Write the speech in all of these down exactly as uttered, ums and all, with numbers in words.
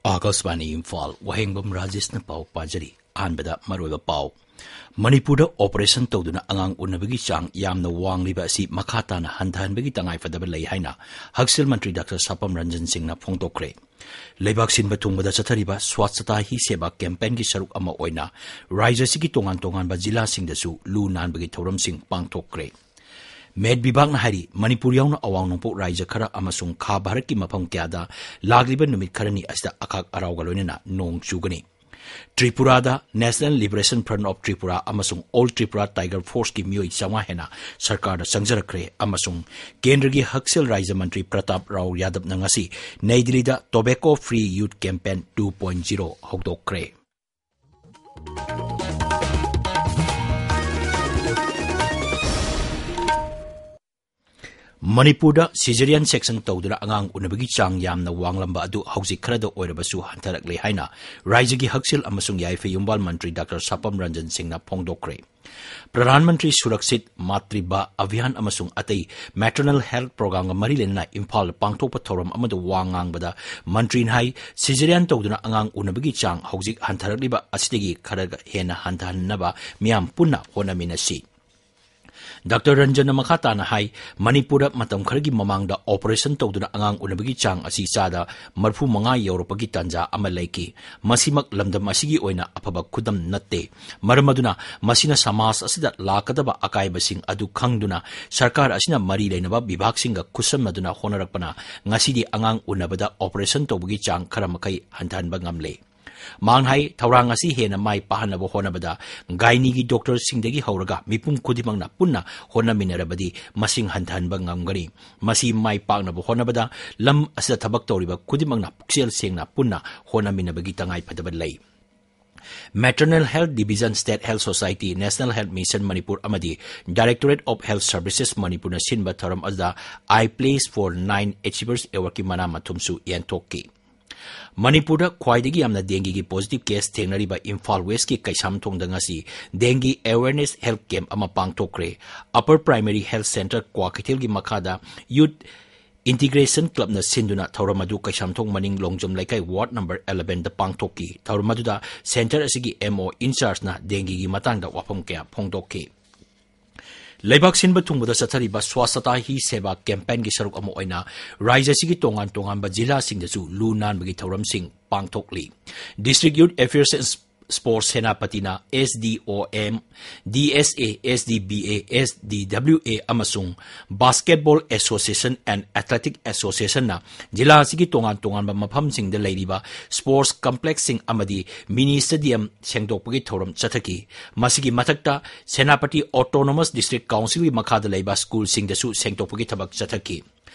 ꯑꯥꯀꯥꯁꯕꯥꯅꯤ ꯏꯝꯐꯥꯜ, ꯋꯥꯍꯦꯡꯕꯝ ꯔꯥꯖꯦꯁꯅ ꯄꯥꯎ ꯄꯥꯖꯔꯤ꯫ ꯑꯍꯥꯟꯕꯗ ꯃꯔꯨꯑꯣꯏꯕ ꯄꯥꯎ꯫ ꯃꯅꯤꯄꯨꯔꯗ ꯑꯣꯄꯔꯦꯁꯟ ꯇꯧꯗꯨꯅ ꯑꯉꯥꯡ ꯎꯅꯕꯒꯤ ꯆꯥꯡ ꯌꯥꯝꯅ ꯋꯥꯡꯂꯤꯕ ꯑꯁꯤ ꯃꯈꯥ ꯇꯥꯅ ꯍꯟꯊꯍꯟꯕꯒꯤ ꯇꯉꯥꯏꯐꯗꯕ ꯂꯩ ꯍꯥꯏꯅ ꯍꯛꯁꯦꯜ ꯃꯟꯇ꯭ꯔꯤ ꯗꯥꯛꯇꯔ ꯁꯥꯄꯝ ꯔꯟꯖꯟ ꯁꯤꯡꯅ ꯐꯣꯡꯗꯣꯛꯈ꯭ꯔꯦ꯫ ꯂꯩꯕꯥꯛ ꯁꯤꯟꯕ ꯊꯨꯡꯕꯗ ꯆꯠꯊꯔꯤꯕ ꯁ꯭ꯋꯥꯆꯇꯥ ꯍꯤ ꯁꯦꯕꯥ ꯀꯦꯝꯄꯦꯟꯒꯤ ꯁꯔꯨꯛ ꯑꯃ ꯑꯣꯏꯅ ꯔꯥꯖ꯭ꯌ ꯑꯁꯤꯒꯤ ꯇꯣꯉꯥꯟ ꯇꯣꯉꯥꯟꯕ ꯖꯤꯂꯥꯁꯤꯡꯗꯁꯨ ꯂꯨ ꯅꯥꯟꯕꯒꯤ ꯊꯧꯔꯝꯁꯤꯡ ꯄꯥꯡꯊꯣꯛꯈ꯭ꯔꯦ꯫ ꯃꯦꯠ ꯕꯤꯚꯥꯒꯅ ꯍꯥꯏꯔꯤ, ꯃꯅꯤꯄꯨꯔ ꯌꯥꯎꯅ ꯑꯋꯥꯡ ꯅꯣꯡꯄꯣꯛ ꯔꯥꯖ꯭ꯌ ꯈꯔ ꯑꯃꯁꯨꯡ ꯈꯥ ꯚꯥꯔꯠꯀꯤ ꯃꯐꯝ ꯀꯌꯥꯗ ꯂꯥꯛꯂꯤꯕ ꯅꯨꯃꯤꯠ ꯈꯔꯅꯤ ꯑꯁꯤꯗ ꯑꯈꯥꯛ ꯑꯔꯥꯎꯒ ꯂꯣꯏꯅꯅ ꯅꯣꯡ ꯆꯨꯒꯅꯤ꯫ ꯇ꯭ꯔꯤꯄꯨꯔꯥꯗ National Liberation Front of Tripura ꯑꯃꯁꯨꯡ All Tripura Tiger Forceꯀꯤ ꯃꯤꯑꯣꯏ ꯆꯥꯝꯃꯉꯥ ꯍꯦꯟꯅ ꯁꯔꯀꯥꯔꯗ ꯆꯪꯖꯔꯛꯈ꯭ꯔꯦ ꯑꯃꯁꯨꯡ ꯀꯦꯟꯗ꯭ꯔꯒꯤ ꯍꯛꯁꯦꯜ ꯔꯥꯖ꯭ꯌ ꯃꯟꯇ꯭ꯔꯤ ꯄ꯭ꯔꯇꯥꯞ ꯔꯥꯎ ꯌꯥꯗꯕꯅ ꯉꯁꯤ ꯅꯩ ꯗꯤꯜꯂꯤꯗ Tobacco Free Youth Campaign two point zero ꯍꯧꯗꯣꯛꯈ꯭ꯔꯦ꯫ ꯃꯅꯤꯄꯨꯔꯗ cesarean section ꯇꯧꯗꯨꯅ ꯑꯉꯥꯡ ꯎꯅꯕꯒꯤ ꯆꯥꯡ ꯌꯥꯝꯅ ꯋꯥꯡꯂꯝꯕ ꯑꯗꯨ ꯍꯧꯖꯤꯛ ꯈꯔꯗ ꯑꯣꯏꯔꯕꯁꯨ ꯍꯟꯊꯔꯛꯂꯦ ꯍꯥꯏꯅ ꯔꯥꯖ꯭ꯌꯒꯤ ꯍꯛꯁꯦꯜ ꯑꯃꯁꯨꯡ ꯌꯥꯏꯐ ꯌꯨꯝꯕꯥꯜ ꯃꯟꯇ꯭ꯔꯤ ꯗꯥꯛꯇꯔ ꯁꯥꯄꯝ ꯔꯟꯖꯟ ꯁꯤꯡꯅ ꯐꯣꯡꯗꯣꯛꯈ꯭ꯔꯦ꯫ ꯄ꯭ꯔꯙꯥꯟ ꯃꯟꯇ꯭ꯔꯤ ꯁꯨꯔꯛꯁꯤꯠ ꯃꯥꯇ꯭ꯔꯤꯕꯥ ꯑꯚꯤꯌꯥꯟ ꯑꯃꯁꯨꯡ ꯑꯇꯩ maternal health programꯒ ꯃꯔꯤ ꯂꯩꯅꯅ ꯏꯝꯐꯥꯜꯗ ꯄꯥꯡꯊꯣꯛꯄ ꯊꯧꯔꯝ ꯑꯃꯗ ꯋꯥ ꯉꯥꯡꯕꯗ ꯃꯟꯇ꯭ꯔꯤꯅ ꯍꯥꯏ, cesarean ꯇꯧꯗꯨꯅ ꯑꯉꯥꯡ ꯎꯅꯕꯒꯤ ꯆꯥꯡ ꯍꯧꯖꯤꯛ ꯍꯟꯊꯔꯛꯂꯤꯕ ꯑꯁꯤꯗꯒꯤ ꯈꯔ ꯍꯦꯟꯅ ꯍꯟꯊꯍꯟꯅꯕ ꯃꯤꯌꯥꯝ ꯄꯨꯟꯅ ꯍꯣꯠꯅꯃꯤꯟꯅꯁꯤ꯫ ꯗꯥꯛꯇꯔ ꯔꯟꯖꯟꯅ ꯃꯈꯥ ꯇꯥꯅ ꯍꯥꯏ, ꯃꯅꯤꯄꯨꯔꯗ ꯃꯇꯝ ꯈꯔꯒꯤ ꯃꯃꯥꯡꯗ ꯑꯣꯄꯔꯦꯁꯟ ꯇꯧꯗꯨꯅ ꯑꯉꯥꯡ ꯎꯅꯕꯒꯤ ꯆꯥꯡ ꯑꯁꯤ ꯆꯥꯗ ꯃꯔꯤꯐꯨ ꯃꯉꯥ ꯌꯧꯔꯛꯄꯒꯤ ꯇꯥꯟꯖꯥ ꯑꯃ ꯂꯩꯈꯤ꯫ ꯃꯁꯤꯃꯛ ꯂꯝꯗꯝ ꯑꯁꯤꯒꯤ ꯑꯣꯏꯅ ꯑꯐꯕ ꯈꯨꯗꯝ ꯅꯠꯇꯦ꯫ ꯃꯔꯝ ꯑꯗꯨꯅ ꯃꯁꯤꯅ ꯁꯃꯥꯖ ꯑꯁꯤꯗ ꯂꯥꯛꯀꯗꯕ ꯑꯀꯥꯏꯕꯁꯤꯡ ꯑꯗꯨ ꯈꯪꯗꯨꯅ ꯁꯔꯀꯥꯔ ꯑꯁꯤꯅ ꯃꯔꯤ ꯂꯩꯅꯕ ꯕꯤꯚꯥꯒꯁꯤꯡꯒ ꯈꯨꯠꯁꯝꯅꯗꯨꯅ ꯍꯣꯠꯅꯔꯛꯄꯅ ꯉꯁꯤꯗꯤ ꯑꯉꯥꯡ ꯎꯅꯕꯗ ꯑꯣꯄꯔꯦꯁꯟ ꯇꯧꯕꯒꯤ ꯆꯥꯡ ꯈꯔ ꯃꯈꯩ ꯍꯟꯊꯍꯟꯕ ꯉꯝꯂꯦ꯫ ꯃꯍꯥꯛꯅ ꯍꯥꯏ, ꯊꯧꯔꯥꯡ ꯑꯁꯤ ꯍꯦꯟꯅ ꯃꯥꯏ ꯄꯥꯛꯍꯟꯅꯕ ꯍꯣꯠꯅꯕꯗ ꯒꯥꯏꯅꯤꯒꯤ ꯗꯣꯛꯇꯔꯁꯤꯡꯗꯒꯤ ꯍꯧꯔꯒ ꯃꯤꯄꯨꯝ ꯈꯨꯗꯤꯡꯃꯛꯅ ꯄꯨꯟꯅ ꯍꯣꯠꯅꯃꯤꯟꯅꯔꯕꯗꯤ ꯃꯁꯤꯡ ꯍꯟꯊꯍꯟꯕ ꯉꯝꯒꯅꯤ꯫ ꯃꯁꯤ ꯃꯥꯏ ꯄꯥꯛꯅꯕ ꯍꯣꯠꯅꯕꯗ ꯂꯝ ꯑꯁꯤꯗ ꯊꯕꯛ ꯇꯧꯔꯤꯕ ꯈꯨꯗꯤꯡꯃꯛꯅ ꯄꯨꯛꯆꯦꯜ ꯁꯦꯡꯅ ꯄꯨꯟꯅ ꯍꯣꯠꯅꯃꯤꯟꯅꯕꯒꯤ ꯇꯉꯥꯏꯐꯗꯕ ꯂꯩ꯫ Maternal Health Division, State Health Society, National Health Mission Manipur ꯑꯃꯗꯤ Directorate of Health Services ꯃꯅꯤꯄꯨꯔꯅ ꯁꯤꯟꯕ ꯊꯧꯔꯝ ꯑꯗꯨꯗ I Place for Nine Achievers Awardꯀꯤ ꯃꯅꯥ ꯃꯊꯨꯝꯁꯨ ꯌꯦꯟꯊꯣꯛꯈꯤ꯫ ꯃꯅꯤꯄꯨꯔꯗ ꯈ꯭ꯋꯥꯏꯗꯒꯤ ꯌꯥꯝꯅ dengueꯒꯤ positive case ꯊꯦꯡꯅꯔꯤꯕ ꯏꯝꯐꯥꯜ Westꯀꯤ ꯀꯩꯁꯥꯝꯊꯣꯡꯗ ꯉꯁꯤ dengue awareness health camp ꯑꯃ ꯄꯥꯡꯊꯣꯛꯈ꯭ꯔꯦ꯫ Upper Primary Health Centre ꯀ꯭ꯋꯥꯀꯩꯊꯦꯜꯒꯤ ꯃꯈꯥꯗ Youth Integration Clubꯅ ꯁꯤꯟꯗꯨꯅ ꯊꯧꯔꯝ ꯑꯗꯨ ꯀꯩꯁꯥꯝꯊꯣꯡ ꯃꯅꯤꯡ ꯂꯣꯡꯖꯝ ꯂꯩꯀꯥꯏ ward number elevenꯗ ꯄꯥꯡꯊꯣꯛꯈꯤ꯫ ꯊꯧꯔꯝ ꯑꯗꯨꯗ centre ꯑꯁꯤꯒꯤ M O in-chargeꯅ dengueꯒꯤ ꯃꯇꯥꯡꯗ ꯋꯥꯐꯝ ꯀꯌꯥ ꯐꯣꯡꯗꯣꯛꯈꯤ꯫ ꯂꯩꯕꯥꯛ ꯁꯤꯟꯕ ꯊꯨꯡꯕꯗ ꯆꯠꯊꯔꯤꯕ Swachhata Hi Seva campaignꯒꯤ ꯁꯔꯨꯛ ꯑꯃ ꯑꯣꯏꯅ ꯔꯥꯖ꯭ꯌ ꯑꯁꯤꯒꯤ ꯇꯣꯉꯥꯟ ꯇꯣꯉꯥꯟꯕ ꯖꯤꯂꯥꯁꯤꯡꯗꯁꯨ ꯂꯨ ꯅꯥꯟꯕꯒꯤ ꯊꯧꯔꯝꯁꯤꯡ ꯄꯥꯡꯊꯣꯛꯂꯤ꯫ District Youth Affairs and Sports Senapatiꯅ S D O M, D S A, S D B A, S D W A ꯑꯃꯁꯨꯡ Basketball Association and Athletic Associationꯅ ꯖꯤꯂꯥ ꯑꯁꯤꯒꯤ ꯇꯣꯉꯥꯟ ꯇꯣꯉꯥꯟꯕ ꯃꯐꯝꯁꯤꯡꯗ ꯂꯩꯔꯤꯕ sports complexꯁꯤꯡ ꯑꯃꯗꯤ mini stadium ꯁꯦꯡꯗꯣꯛꯄꯒꯤ ꯊꯧꯔꯝ ꯆꯠꯊꯈꯤ꯫ ꯃꯁꯤꯒꯤ ꯃꯊꯛꯇ ꯁꯦꯅꯥꯄꯇꯤ Autonomous District Councilꯒꯤ ꯃꯈꯥꯗ ꯂꯩꯕ schoolꯁꯤꯡꯗꯁꯨ ꯁꯦꯡꯗꯣꯛꯄꯒꯤ ꯊꯕꯛ ꯆꯠꯊꯈꯤ꯫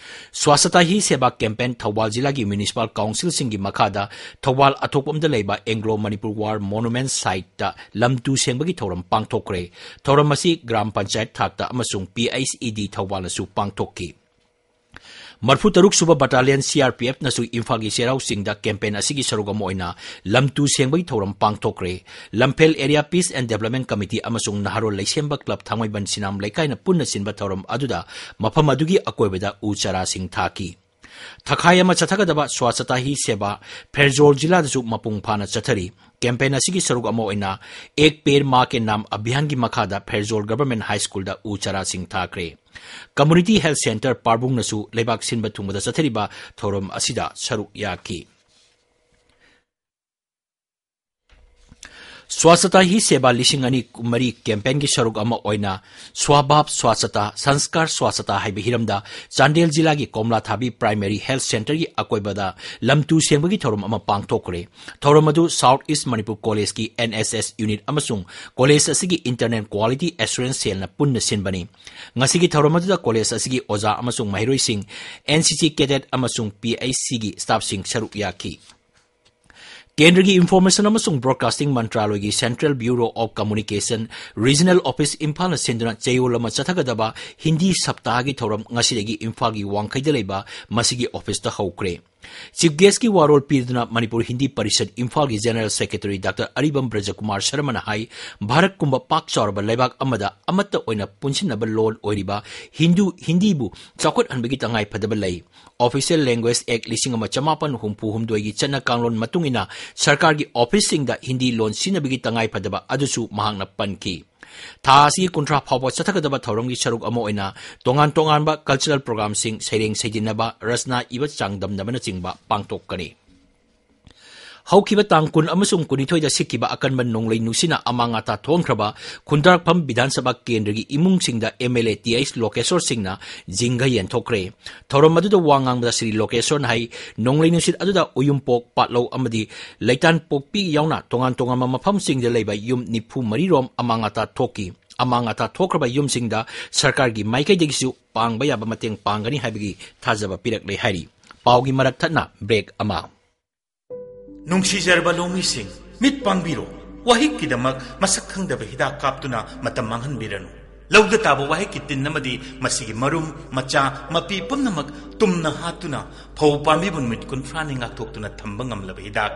Swachhata Hi Seva campaign Thoubal ꯖꯤꯂꯥꯒꯤ municipal councilꯁꯤꯡꯒꯤ ꯃꯈꯥꯗ ꯊꯧꯕꯥꯜ ꯑꯊꯣꯛꯄꯝꯗ ꯂꯩꯕ Anglo Manipur War Monument siteꯇ ꯂꯝ ꯇꯨ ꯁꯦꯡꯕꯒꯤ ꯊꯧꯔꯝ ꯄꯥꯡꯊꯣꯛꯈ꯭ꯔꯦ꯫ ꯊꯧꯔꯝ ꯑꯁꯤ ꯒ꯭ꯔꯥꯝ ꯄꯟꯆꯥꯌꯠ ꯊꯥꯛꯇ ꯑꯃꯁꯨꯡ P H E D ꯊꯧꯕꯥꯜꯅꯁꯨ ꯄꯥꯡꯊꯣꯛꯈꯤ꯫ ꯃꯔꯤꯐꯨ ꯇꯔꯨꯛ ꯁꯨꯕ Battalion C R P Fꯅꯁꯨ ꯏꯝꯐꯥꯜꯒꯤ ꯆꯩꯔꯥꯎ ꯆꯤꯡꯗ campaign ꯑꯁꯤꯒꯤ ꯁꯔꯨꯛ ꯑꯃ ꯑꯣꯏꯅ ꯂꯝ ꯇꯨ ꯁꯦꯡꯕꯒꯤ ꯊꯧꯔꯝ ꯄꯥꯡꯊꯣꯛꯈ꯭ꯔꯦ꯫ ꯂꯝꯐꯦꯜ Area Peace and Development Committee ꯑꯃꯁꯨꯡ ꯅꯍꯥꯔꯣꯜ ꯂꯩꯁꯦꯝꯕ club ꯊꯥꯡꯃꯩꯕꯟ ꯁꯤꯅꯥꯝ ꯂꯩꯀꯥꯏꯅ ꯄꯨꯟꯅ ꯁꯤꯟꯕ ꯊꯧꯔꯝ ꯑꯗꯨꯗ ꯃꯐꯝ ꯑꯗꯨꯒꯤ ꯑꯀꯣꯏꯕꯗ ꯎ ꯆꯥꯔꯥꯁꯤꯡ ꯊꯥꯈꯤ꯫ ꯊꯈꯥꯏ ꯑꯃ ꯆꯠꯊꯒꯗꯕ Swachhata Hi Seva ꯐꯦꯔꯖꯣꯜ ꯖꯤꯂꯥꯗꯁꯨ ꯃꯄꯨꯡ ꯐꯥꯅ ꯆꯠꯊꯔꯤ꯫ Campaign ꯑꯁꯤꯒꯤ ꯁꯔꯨꯛ ꯑꯃ ꯑꯣꯏꯅ Ek Ped Maa Ke Naam ꯑꯚꯤꯌꯥꯟꯒꯤ ꯃꯈꯥꯗ ꯐꯦꯔꯖꯣꯜ Government High Schoolꯗ ꯎ ꯆꯥꯔꯥꯁꯤꯡ ꯊꯥꯈ꯭ꯔꯦ꯫ Community Health Centre ꯄꯥꯔꯕꯨꯡꯅꯁꯨ ꯂꯩꯕꯥꯛ ꯁꯤꯟꯕ ꯊꯨꯡꯕꯗ ꯆꯠꯊꯔꯤꯕ ꯊꯧꯔꯝ ꯑꯁꯤꯗ ꯁꯔꯨꯛ ꯌꯥꯈꯤ꯫ Swachhata Hi Seva ꯂꯤꯁꯤꯡ ꯑꯅꯤ ꯀꯨꯟꯃꯔꯤ campaignꯒꯤ ꯁꯔꯨꯛ ꯑꯃ ꯑꯣꯏꯅ Swabhav Swachhata, Sanskar Swachhata ꯍꯥꯏꯕ ꯍꯤꯔꯝꯗ ꯆꯥꯟꯗꯦꯜ ꯖꯤꯂꯥꯒꯤ ꯀꯣꯝꯂꯥꯊꯥꯕꯤ Primary Health Centreꯒꯤ ꯑꯀꯣꯏꯕꯗ ꯂꯝ ꯇꯨ ꯁꯦꯡꯕꯒꯤ ꯊꯧꯔꯝ ꯑꯃ ꯄꯥꯡꯊꯣꯛꯈ꯭ꯔꯦ꯫ ꯊꯧꯔꯝ ꯑꯗꯨ South East Manipur Collegeꯀꯤ N S S unit ꯑꯃꯁꯨꯡ college ꯑꯁꯤꯒꯤ Internal Quality Assurance Cellꯅ ꯄꯨꯟꯅ ꯁꯤꯟꯕꯅꯤ꯫ ꯉꯁꯤꯒꯤ ꯊꯧꯔꯝ ꯑꯗꯨꯗ college ꯑꯁꯤꯒꯤ ꯑꯣꯖꯥ ꯑꯃꯁꯨꯡ ꯃꯍꯩꯔꯣꯏꯁꯤꯡ, N C C cadet ꯑꯃꯁꯨꯡ P H Cꯒꯤ staffꯁꯤꯡ ꯁꯔꯨꯛ ꯌꯥꯈꯤ꯫ ꯀꯦꯟꯗ꯭ꯔꯒꯤ Information ꯑꯃꯁꯨꯡ Broadcasting ꯃꯟꯇ꯭ꯔꯥꯂꯣꯏꯒꯤ Central Bureau of Communication Regional Office ꯏꯝꯐꯥꯜꯅ ꯁꯤꯟꯗꯨꯅ ꯆꯌꯣꯜ ꯑꯃ ꯆꯠꯊꯒꯗꯕ ꯍꯤꯟꯗꯤ ꯁꯞꯇꯥꯍꯒꯤ ꯊꯧꯔꯝ ꯉꯁꯤꯗꯒꯤ ꯏꯝꯐꯥꯜꯒꯤ ꯋꯥꯡꯈꯩꯗ ꯂꯩꯕ ꯃꯁꯤꯒꯤ officeꯇ ꯍꯧꯈ꯭ꯔꯦ꯫ Chief Guestꯀꯤ ꯋꯥꯔꯣꯜ ꯄꯤꯗꯨꯅ ꯃꯅꯤꯄꯨꯔ ꯍꯤꯟꯗꯤ ꯄꯔꯤꯁꯠ ꯏꯝꯐꯥꯜꯒꯤ General Secretary Doctor ꯑꯔꯤꯕꯝ ꯕ꯭ꯔꯖꯀꯨꯃꯥꯔ ꯁꯔꯃꯅ ꯍꯥꯏ, ꯚꯥꯔꯠꯀꯨꯝꯕ ꯄꯥꯛ ꯆꯥꯎꯔꯕ ꯂꯩꯕꯥꯛ ꯑꯃꯗ ꯑꯃꯠꯇ ꯑꯣꯏꯅ ꯄꯨꯟꯁꯤꯟꯅꯕ ꯂꯣꯟ ꯑꯣꯏꯔꯤꯕ ꯍꯤꯟꯗꯨ, ꯍꯤꯟꯗꯤꯕꯨ ꯆꯥꯎꯈꯠꯍꯟꯕꯒꯤ ꯇꯉꯥꯏ ꯐꯗꯕ ꯂꯩ꯫ Official Language Act ꯂꯤꯁꯤꯡ ꯑꯃ ꯆꯃꯥꯄꯟ ꯍꯨꯝꯐꯨ ꯍꯨꯝꯗꯣꯏꯒꯤ ꯆꯠꯅ ꯀꯥꯡꯂꯣꯟ ꯃꯇꯨꯡ ꯏꯟꯅ ꯁꯔꯀꯥꯔꯒꯤ ꯑꯣꯐꯤꯁꯁꯤꯡꯗ ꯍꯤꯟꯗꯤ ꯂꯣꯟ ꯁꯤꯖꯤꯟꯅꯕꯒꯤ ꯇꯉꯥꯏ ꯐꯗꯕ ꯑꯗꯨꯁꯨ ꯃꯍꯥꯛꯅ ꯄꯟꯈꯤ꯫ ꯊꯥ ꯑꯁꯤꯒꯤ ꯀꯨꯟꯊ꯭ꯔꯥ ꯐꯥꯎꯕ ꯆꯠꯊꯒꯗꯕ ꯊꯧꯔꯝꯒꯤ ꯁꯔꯨꯛ ꯑꯃ ꯑꯣꯏꯅ ꯇꯣꯉꯥꯟ ꯇꯣꯉꯥꯟꯕ cultural programꯁꯤꯡ, ꯁꯩꯔꯦꯡ ꯁꯩꯗꯤꯟꯅꯕ, ꯔꯆꯅꯥ ꯏꯕ ꯆꯥꯡꯗꯝꯅꯕꯅꯆꯤꯡꯕ ꯄꯥꯡꯊꯣꯛꯀꯅꯤ꯫ ꯍꯧꯈꯤꯕ ꯇꯥꯡ ꯀꯨꯟ ꯑꯃꯁꯨꯡ ꯀꯨꯟꯅꯤꯊꯣꯏꯗ ꯁꯤꯠꯈꯤꯕ ꯑꯀꯟꯕ ꯅꯣꯡꯂꯩ ꯅꯨꯡꯁꯤꯠꯅ ꯑꯃꯥꯡ ꯑꯇꯥ ꯊꯣꯛꯍꯟꯈ꯭ꯔꯕ ꯈꯨꯟꯗ꯭ꯔꯥꯛꯐꯝ ꯕꯤꯙꯥꯟ ꯁꯚꯥ ꯀꯦꯟꯗ꯭ꯔꯒꯤ ꯏꯃꯨꯡꯁꯤꯡꯗ MLA ꯇꯤ ꯑꯩꯆ ꯂꯣꯀꯦꯁꯣꯔ ꯁꯤꯡꯅ ꯖꯤꯡꯒ ꯌꯦꯟꯊꯣꯛꯈ꯭ꯔꯦ꯫ ꯊꯧꯔꯝ ꯑꯗꯨꯗ ꯋꯥ ꯉꯥꯡꯕꯗ ꯁ꯭ꯔꯤ ꯂꯣꯀꯦꯁꯣꯔꯅ ꯍꯥꯏ, ꯅꯣꯡꯂꯩ ꯅꯨꯡꯁꯤꯠ ꯑꯗꯨꯗ ꯎꯌꯨꯝꯄꯣꯛ, ꯄꯥꯠꯂꯧ ꯑꯃꯗꯤ ꯂꯩꯇꯥꯟꯄꯣꯛꯄꯤ ꯌꯥꯎꯅ ꯇꯣꯉꯥꯟ ꯇꯣꯉꯥꯟꯕ ꯃꯐꯝꯁꯤꯡꯗ ꯂꯩꯕ ꯌꯨꯝ ꯅꯤꯐꯨ ꯃꯔꯤ ꯔꯣꯝ ꯑꯃꯥꯡ ꯑꯇꯥ ꯊꯣꯛꯈꯤ꯫ ꯑꯃꯥꯡ ꯑꯇꯥ ꯊꯣꯛꯈ꯭ꯔꯕ ꯌꯨꯝꯁꯤꯡꯗ ꯁꯔꯀꯥꯔꯒꯤ ꯃꯥꯏꯀꯩꯗꯒꯤꯁꯨ ꯄꯥꯡꯕ ꯌꯥꯕ ꯃꯇꯦꯡ ꯄꯥꯡꯒꯅꯤ ꯍꯥꯏꯕꯒꯤ ꯊꯥꯖꯕ ꯄꯤꯔꯛꯂꯦ ꯍꯥꯏꯔꯤ꯫ ꯄꯥꯎꯒꯤ ꯃꯔꯛ ꯊꯠꯅ break ꯑꯃ꯫ ꯅꯨꯡꯁꯤꯖꯔꯕ ꯂꯧꯃꯤꯁꯤꯡ, ꯃꯤꯠ ꯄꯥꯡꯕꯤꯔꯣ꯫ ꯋꯥꯍꯤꯛꯀꯤꯗꯃꯛ ꯃꯁꯛ ꯈꯪꯗꯕ ꯍꯤꯗꯥꯛ ꯀꯥꯞꯇꯨꯅ ꯃꯇꯝ ꯃꯥꯡꯍꯟꯕꯤꯔꯅꯨ꯫ ꯂꯧꯗ ꯇꯥꯕ ꯋꯥꯍꯤꯛꯀꯤ ꯇꯤꯟ ꯑꯃꯗꯤ ꯃꯁꯤꯒꯤ ꯃꯔꯨꯝ, ꯃꯆꯥ, ꯃꯄꯤ ꯄꯨꯝꯅꯃꯛ ꯇꯨꯝꯅ ꯍꯥꯠꯇꯨꯅ ꯐꯧ ꯄꯥꯝꯕꯤꯕꯨ ꯅꯨꯃꯤꯠ ꯀꯨꯟꯊ꯭ꯔꯥꯅꯤ ꯉꯥꯛꯊꯣꯛꯇꯨꯅ ꯊꯝꯕ ꯉꯝꯂꯕ ꯍꯤꯗꯥꯛ,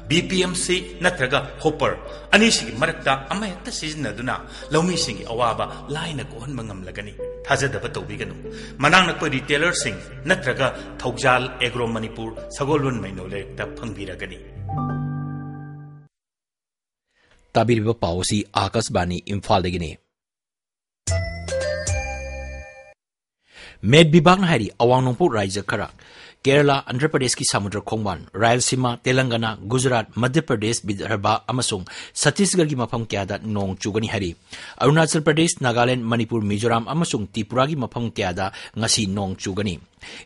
ꯕꯤ ꯄꯤ ꯑꯦꯝ ꯁꯤ ꯅꯠꯇ꯭ꯔꯒ ꯍꯣꯄꯔ ꯑꯅꯤꯁꯤꯒꯤ ꯃꯔꯛꯇ ꯑꯃꯍꯦꯛꯇ ꯁꯤꯖꯤꯟꯅꯗꯨꯅ ꯂꯧꯃꯤꯁꯤꯡꯒꯤ ꯑꯋꯥꯕ ꯂꯥꯏꯅ ꯀꯣꯛꯍꯟꯕ ꯉꯝꯂꯒꯅꯤ꯫ ꯊꯥꯖꯗꯕ ꯇꯧꯕꯤꯒꯅꯨ꯫ ꯃꯅꯥꯛ ꯅꯛꯄ ꯔꯤꯇꯦꯂꯔꯁꯤꯡ ꯅꯠꯇ꯭ꯔꯒ ꯊꯧꯖꯥꯜ ꯑꯦꯒ꯭ꯔꯣ ꯃꯅꯤꯄꯨꯔ ꯁꯒꯣꯜꯕꯟ ꯃꯩꯅꯧ ꯂꯩꯔꯛꯇ ꯐꯪꯕꯤꯔꯒꯅꯤ꯫ ꯇꯥꯕꯤꯔꯤꯕ ꯄꯥꯎ ꯑꯁꯤ ꯑꯥꯀꯥꯁꯕꯥꯅꯤ ꯏꯝꯐꯥꯜꯗꯒꯤꯅꯤ꯫ ꯃꯦꯠ ꯕꯤꯚꯥꯒꯅ ꯍꯥꯏꯔꯤ, ꯑꯋꯥꯡ ꯅꯣꯡꯄꯣꯛ ꯔꯥꯖ꯭ꯌ ꯈꯔ, ꯀꯦꯔꯂꯥ, ꯑꯟꯙ꯭ꯔ ꯄ꯭ꯔꯗꯦꯁꯀꯤ ꯁꯃꯨꯗ꯭ꯔ ꯈꯣꯡꯕꯥꯟ, ꯔꯥꯌꯜꯁꯤꯃꯥ, ꯇꯦꯂꯪꯒꯅꯥ, ꯒꯨꯖꯔꯥꯠ, ꯃꯙ꯭ꯌ ꯄ꯭ꯔꯗꯦꯁ, ꯕꯤꯗꯔꯚꯥ ꯑꯃꯁꯨꯡ ꯁꯠꯇꯤꯁꯒꯔꯒꯤ ꯃꯐꯝ ꯀꯌꯥꯗ ꯅꯣꯡ ꯆꯨꯒꯅꯤ ꯍꯥꯏꯔꯤ꯫ ꯑꯔꯨꯅꯥꯆꯜ ꯄ꯭ꯔꯗꯦꯁ, ꯅꯥꯒꯥꯂꯦꯟꯗ, ꯃꯅꯤꯄꯨꯔ, ꯃꯤꯖꯣꯔꯥꯝ ꯑꯃꯁꯨꯡ ꯇ꯭ꯔꯤꯄꯨꯔꯥꯒꯤ ꯃꯐꯝ ꯀꯌꯥꯗ ꯉꯁꯤ ꯅꯣꯡ ꯆꯨꯒꯅꯤ꯫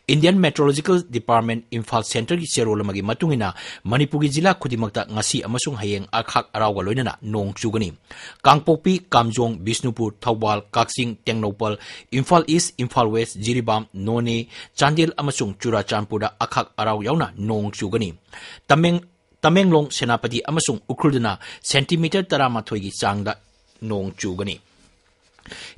Indian Meteorological Department ꯏꯝꯐꯥꯜ ꯁꯦꯟꯇꯔꯒꯤ ꯆꯦꯔꯣꯜ ꯑꯃꯒꯤ ꯃꯇꯨꯡ ꯏꯟꯅ, ꯃꯅꯤꯄꯨꯔꯒꯤ ꯖꯤꯂꯥ ꯈꯨꯗꯤꯡꯃꯛꯇ ꯉꯁꯤ ꯑꯃꯁꯨꯡ ꯍꯌꯦꯡ ꯑꯈꯥꯛ ꯑꯔꯥꯎꯒ ꯂꯣꯏꯅꯅ ꯅꯣꯡ ꯆꯨꯒꯅꯤ꯫ ꯀꯥꯡꯄꯣꯛꯄꯤ, ꯀꯥꯝꯖꯣꯡ, ꯕꯤꯁꯅꯨꯄꯨꯔ, ꯊꯧꯕꯥꯜ, ꯀꯛꯆꯤꯡ, ꯇꯦꯡꯅꯧꯄꯜ, ꯏꯝꯐꯥꯜ ꯏꯁ, ꯏꯝꯐꯥꯜ ꯋꯦꯁ, ꯖꯤꯔꯤꯕꯥꯝ, ꯅꯣꯅꯦ, ꯆꯥꯟꯗꯦꯜ ꯑꯃꯁꯨꯡ ꯆꯨꯔꯥꯆꯥꯟꯄꯨꯔꯗ ꯑꯈꯥꯛ ꯑꯔꯥꯎ ꯌꯥꯎꯅ ꯅꯣꯡ ꯆꯨꯒꯅꯤ꯫ ꯇꯃꯦꯡ-, ꯇꯃꯦꯡꯂꯣꯡ, ꯁꯦꯅꯥꯄꯇꯤ ꯑꯃꯁꯨꯡ ꯎꯈ꯭ꯔꯨꯜꯗꯅ ꯁꯦꯟꯇꯤꯃꯤꯇꯔ ꯇꯔꯥꯃꯥꯊꯣꯏꯒꯤ ꯆꯥꯡꯗ ꯅꯣꯡ ꯆꯨꯒꯅꯤ꯫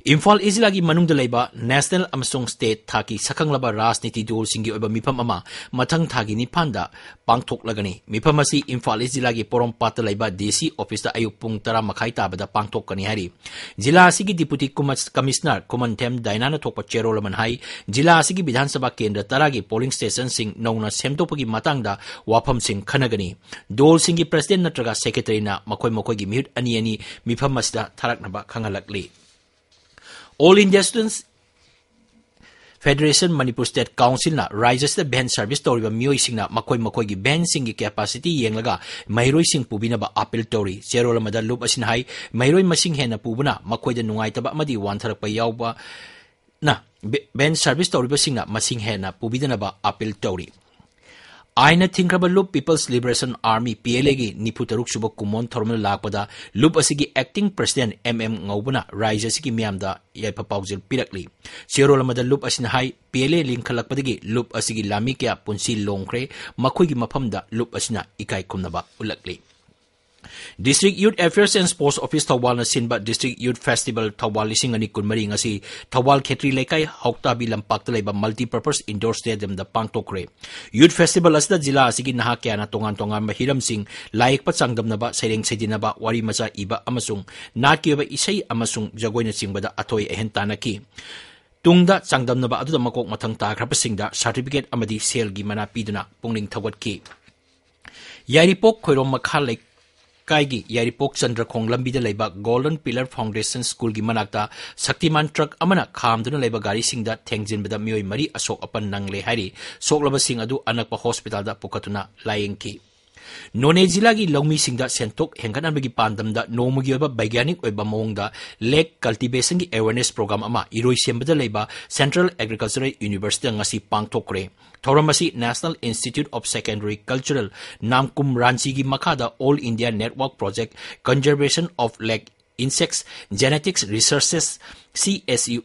ꯏꯝꯐꯥꯜ ꯏꯁ ꯖꯤꯂꯥꯒꯤ ꯃꯅꯨꯡꯗ ꯂꯩꯕ ꯅꯦꯁꯅꯦꯜ ꯑꯃꯁꯨꯡ ꯁ꯭ꯇꯦꯠ ꯊꯥꯛꯀꯤ ꯁꯛꯈꯪꯂꯕ ꯔꯥꯖꯅꯤꯇꯤ ꯗꯣꯜꯁꯤꯡꯒꯤ ꯑꯣꯏꯕ ꯃꯤꯐꯝ ꯑꯃ ꯃꯊꯪ ꯊꯥꯒꯤ ꯅꯤꯄꯥꯟꯗ ꯄꯥꯡꯊꯣꯛꯂꯒꯅꯤ꯫ ꯃꯤꯐꯝ ꯑꯁꯤ ꯏꯝꯐꯥꯜ ꯏꯁ ꯖꯤꯂꯥꯒꯤ ꯄꯣꯔꯣꯝꯄꯥꯠꯇ ꯂꯩꯕ ꯗꯤ ꯁꯤ ꯑꯣꯐꯤꯁꯇ ꯑꯌꯨꯛ ꯄꯨꯡ ꯇꯔꯥ ꯃꯈꯥꯏ ꯇꯥꯕꯗ ꯄꯥꯡꯊꯣꯛꯀꯅꯤ ꯍꯥꯏꯔꯤ꯫ ꯖꯤꯂꯥ ꯑꯁꯤꯒꯤ ꯗꯤꯄꯨꯇꯤ ꯀꯨꯃ-, ꯀꯃꯤꯁꯅꯔ ꯈꯨꯃꯟꯊꯦꯝ ꯗꯥꯏꯅꯥꯅ ꯊꯣꯛꯄ ꯆꯦꯔꯣꯜ ꯑꯃꯅ ꯍꯥꯏ, ꯖꯤꯂꯥ ꯑꯁꯤꯒꯤ ꯕꯤꯙꯥꯟ ꯁꯚꯥ ꯀꯦꯟꯗ꯭ꯔ ꯇꯔꯥꯒꯤ ꯄꯣꯂꯤꯡ ꯁ꯭ꯇꯦꯁꯟꯁꯤꯡ ꯅꯧꯅ ꯁꯦꯝꯗꯣꯛꯄꯒꯤ ꯃꯇꯥꯡꯗ ꯋꯥꯐꯝꯁꯤꯡ ꯈꯟꯅꯒꯅꯤ꯫ ꯗꯣꯜꯁꯤꯡꯒꯤ ꯄ꯭ꯔꯁꯤꯗꯦꯟ ꯅꯠꯇ꯭ꯔꯒ ꯁꯦꯀ꯭ꯔꯦꯇꯔꯤꯅ ꯃꯈꯣꯏ ꯃꯈꯣꯏꯒꯤ ꯃꯤꯍꯨꯠ ꯑꯅꯤ ꯑꯅꯤ ꯃꯤꯐꯝ ꯑꯁꯤꯗ ꯊꯥꯔꯛꯅꯕ ꯈꯪꯍꯜꯂꯛꯂꯤ꯫ All India Students Federation Manipur State Councilꯅ ꯔꯥꯖ꯭ꯌꯁꯤꯗ ꯚꯦꯟ ꯁꯔꯚꯤꯁ ꯇꯧꯔꯤꯕ ꯃꯤꯑꯣꯏꯁꯤꯡꯅ ꯃꯈꯣꯏ ꯃꯈꯣꯏꯒꯤ ꯚꯦꯟꯁꯤꯡꯒꯤ ꯀꯦꯄꯥꯁꯤꯇꯤ ꯌꯦꯡꯂꯒ ꯃꯍꯩꯔꯣꯏꯁꯤꯡ ꯄꯨꯕꯤꯅꯕ ꯑꯥꯄꯤꯜ ꯇꯧꯔꯤ꯫ ꯆꯦꯔꯣꯜ ꯑꯃꯗ ꯂꯨꯞ ꯑꯁꯤꯅ ꯍꯥꯏ, ꯃꯍꯩꯔꯣꯏ ꯃꯁꯤꯡ ꯍꯦꯟꯅ ꯄꯨꯕꯅ ꯃꯈꯣꯏꯗ ꯅꯨꯡꯉꯥꯏꯇꯕ ꯑꯃꯗꯤ ꯋꯥꯟꯊꯔꯛꯄ ꯌꯥꯎꯕꯅ ꯚꯦ-, ꯚꯦꯟ ꯁꯔꯚꯤꯁ ꯇꯧꯔꯤꯕꯁꯤꯡꯅ ꯃꯁꯤꯡ ꯍꯦꯟꯅ ꯄꯨꯕꯤꯗꯅꯕ ꯑꯥꯄꯤꯜ ꯇꯧꯔꯤ꯫ ꯑꯥꯏꯟꯅ ꯊꯤꯡꯈ꯭ꯔꯕ ꯂꯨꯞ People's Liberation Army, P L ꯑꯦꯒꯤ ꯅꯤꯐꯨ ꯇꯔꯨꯛ ꯁꯨꯕ ꯀꯨꯝꯑꯣꯟ ꯊꯧꯔꯝꯗ ꯂꯥꯛꯄꯗ ꯂꯨꯞ ꯑꯁꯤꯒꯤ acting president ꯑꯦꯝ ꯑꯦꯝ ꯉꯧꯕꯅ ꯔꯥꯖ꯭ꯌ ꯑꯁꯤꯒꯤ ꯃꯤꯌꯥꯝꯗ ꯌꯥꯏꯐ ꯄꯥꯎꯖꯦꯜ ꯄꯤꯔꯛꯂꯤ꯫ ꯆꯦꯔꯣꯜ ꯑꯃꯗ ꯂꯨꯞ ꯑꯁꯤꯅ ꯍꯥꯏ, ꯄꯤ ꯑꯦꯜ ꯑꯦ ꯂꯤꯡꯈꯠꯂꯛꯄꯗꯒꯤ ꯂꯨꯞ ꯑꯁꯤꯒꯤ ꯂꯥꯟꯃꯤ ꯀꯌꯥ ꯄꯨꯟꯁꯤ ꯂꯣꯡꯈ꯭ꯔꯦ, ꯃꯈꯣꯏꯒꯤ ꯃꯐꯝꯗ ꯂꯨꯞ ꯑꯁꯤꯅ ꯏꯀꯥꯏ ꯈꯨꯝꯅꯕ ꯎꯠꯂꯛꯂꯤ꯫ District Youth Affairs and Sports Office ꯊꯧꯕꯥꯜꯅ ꯁꯤꯟꯕ District Youth Festival ꯊꯧꯕꯥꯜ ꯂꯤꯁꯤꯡ ꯑꯅꯤ ꯀꯨꯟꯃꯔꯤ ꯉꯁꯤ ꯊꯧꯕꯥꯜ ꯈꯦꯇ꯭ꯔꯤ ꯂꯩꯀꯥꯏ ꯍꯥꯎꯇꯥꯕꯤ ꯂꯝꯄꯥꯛꯇ ꯂꯩꯕ multipurpose indoor stadiumꯗ ꯄꯥꯡꯊꯣꯛꯈ꯭ꯔꯦ꯫ Youth Festival ꯑꯁꯤꯗ ꯖꯤꯂꯥ ꯑꯁꯤꯒꯤ ꯅꯍꯥ ꯀꯌꯥꯅ ꯇꯣꯉꯥꯟ ꯇꯣꯉꯥꯟꯕ ꯍꯤꯔꯝꯁꯤꯡ, ꯂꯥꯏꯌꯦꯛꯄ ꯆꯥꯡꯗꯝꯅꯕ, ꯁꯩꯔꯦꯡ ꯁꯩꯗꯤꯟꯅꯕ, ꯋꯥꯔꯤ ꯃꯆꯥ ꯏꯕ ꯑꯃꯁꯨꯡ ꯅꯥꯠꯀꯤ ꯑꯣꯏꯕ ꯏꯁꯩ ꯑꯃꯁꯨꯡ ꯖꯒꯣꯏꯅꯆꯤꯡꯕꯗ ꯑꯊꯣꯏ ꯑꯍꯦꯟ ꯇꯥꯟꯅꯈꯤ꯫ ꯇꯨꯡꯗ ꯆꯥꯡꯗꯝꯅꯕ ꯑꯗꯨꯗ ꯃꯀꯣꯛ ꯃꯊꯪ ꯇꯥꯈ꯭ꯔꯕꯁꯤꯡꯗ certificate ꯑꯃꯗꯤ ꯁꯦꯜꯒꯤ ꯃꯅꯥ ꯄꯤꯗꯨꯅ ꯄꯨꯛꯅꯤꯡ ꯊꯧꯒꯠꯈꯤ꯫ ꯌꯥꯏꯔꯤꯄꯣꯛ ꯈꯣꯏꯔꯣꯝ ꯃꯈꯥ ꯂꯩꯀꯥꯏꯒꯤ ꯌꯥꯏꯔꯤꯄꯣꯛ ꯆꯟꯗ꯭ꯔꯈꯣꯡ ꯂꯝꯕꯤꯗ ꯂꯩꯕ Golden Pillar Foundation Schoolꯒꯤ ꯃꯅꯥꯛꯇ ꯁꯛꯇꯤꯃꯥꯟ ꯇ꯭ꯔꯛ ꯑꯃꯅ ꯈꯥꯝꯗꯨꯅ ꯂꯩꯕ ꯒꯥꯔꯤꯁꯤꯡꯗ ꯊꯦꯡꯖꯤꯟꯕꯗ ꯃꯤꯑꯣꯏ ꯃꯔꯤ ꯑꯁꯣꯛ ꯑꯄꯟ ꯅꯪꯂꯦ ꯍꯥꯏꯔꯤ꯫ ꯁꯣꯛꯂꯕꯁꯤꯡ ꯑꯗꯨ ꯑꯅꯛꯄ ꯍꯣꯁꯄꯤꯇꯥꯜꯗ ꯄꯨꯈꯠꯇꯨꯅ ꯂꯥꯌꯦꯡꯈꯤ꯫ ꯅꯣꯅꯦ ꯖꯤꯂꯥꯒꯤ ꯂꯧꯃꯤꯁꯤꯡꯗ ꯁꯦꯟꯊꯣꯛ ꯍꯦꯟꯒꯠꯍꯟꯕꯒꯤ ꯄꯥꯟꯗꯝꯗ ꯅꯣꯡꯃꯒꯤ ꯑꯣꯏꯕ ꯕꯩꯒ꯭ꯌꯥꯅꯤꯛ ꯑꯣꯏꯕ ꯃꯑꯣꯡꯗ ꯂꯦꯛ ꯀꯜꯇꯤꯚꯦꯁꯟꯒꯤ ꯑꯦꯋꯦꯔꯅꯦꯁ ꯄ꯭ꯔꯣꯒ꯭ꯔꯥꯝ ꯑꯃ ꯏꯔꯣꯏꯁꯦꯝꯕꯗ ꯂꯩꯕ Central Agricultural Universityꯗ ꯉꯁꯤ ꯄꯥꯡꯊꯣꯛꯈ꯭ꯔꯦ꯫ ꯊꯧꯔꯝ ꯑꯁꯤ National Institute of Secondary Cultural ꯅꯥꯝꯀꯨꯝ ꯔꯥꯟꯆꯤꯒꯤ ꯃꯈꯥꯗ All India Network Project Conservation of Lake Insects Genetics Researches, C S U,